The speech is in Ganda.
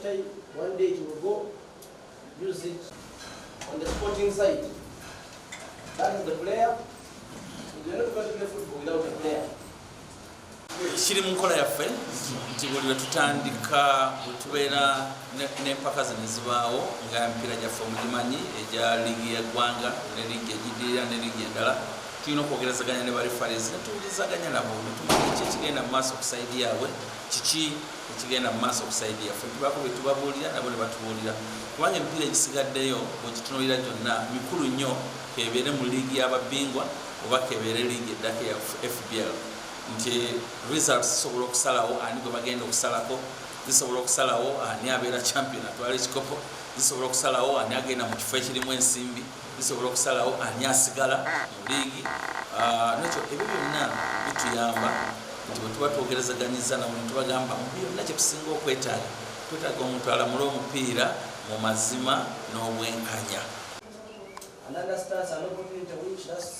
Lifetime, one day it will go. Use it on the sporting side. That is the player. You're not going to play football without a player. Kiri mu nkola yaffe nti buli lwe tutandika, bwe tubeera n'empaka zino ezibaawo nga emipiira gyaffe omugimanyi egya liigi y'eggwanga ne liigi egiddirira ne liigi endala, tulina okwogerezaganya ne ba referees ne tuwulizaganya nabo ne tumanya ki ekigenda mu maaso ku side yaabwe, kiki ekigenda mu maaso ku side yaffe. Tubaako bye tubabuulira, nabo ne batubuulira, kubanga emipiira egisigaddeyo bwegitunuulira gyonna mikulu nnyo, kebeere mu liigi y'ababingwa oba kebeere liigi eddako eya FBL, nti results zisobola okusalawo ani gwe bagenda okusalako, zisobola okusalawo ani abeera champion atwala ekikopo, zisobola okusalawo ani agenda mu kifo ekirimu ensimbi, zisobola okusalawo ani asigala mu liigi. Nekyo ebyo byonna bituyamba nti bwe tuba twogerezaganyiza nabo ne tubagamba mu byonna kyetusinga okwetaaga, twetaaga omuntu alamule omupiira mu mazima n'obwenkanya. And understands an opportunity which that's